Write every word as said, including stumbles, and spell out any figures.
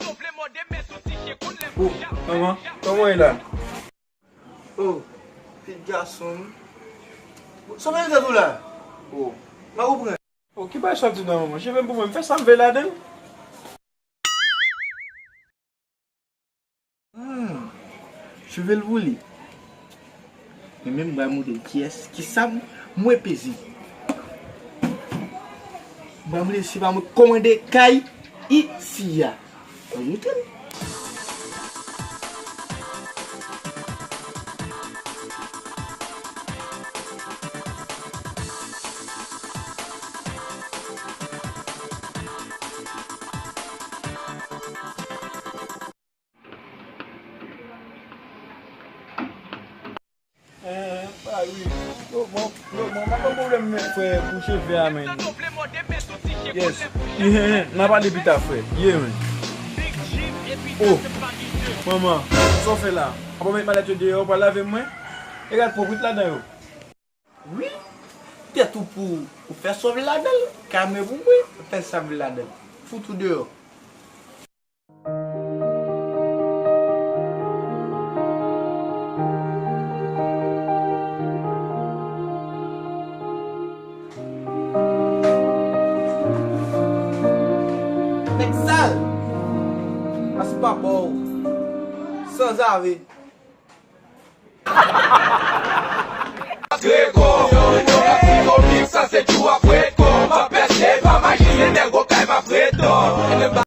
Oh, manman, kòman w ye la? Oh, pitit gason. Sa w fè nan tèt ou la? Oh, m pa konprann. Oh, ki bagay sa w ap di la, manman? Cheve m pou mwen, m fè sa m vle ladan l. Hmm, cheve l pou li. Men menm m pral montre l kiyès, kisa m, mwen peze. M pral montre l se pa mwen k kòmande kay isi a. Mwen montre l. Eh, pa wi. Yo, bon, yo, bon, pa gen pwoblèm, men, frè, pou cheve a, men. Yes. N a pale pita, frè. Ye, men. Oh, manman, sa w fè la? Apa w met malèt yo deyò, ou pral lave mwen? E gad pwòprit ladan yo. Wi, tèt ou pou ou fè sa w vle ladan l, kay mwen pou mwen, fè sa m vle ladan l. Fout ou deyò. Nèg sal, mas pa bò w, sanzave. Treko, yo, yo, si komik sa se tjou ap ret ko. M ap pèse pa maji, se nèg okay m ap ret.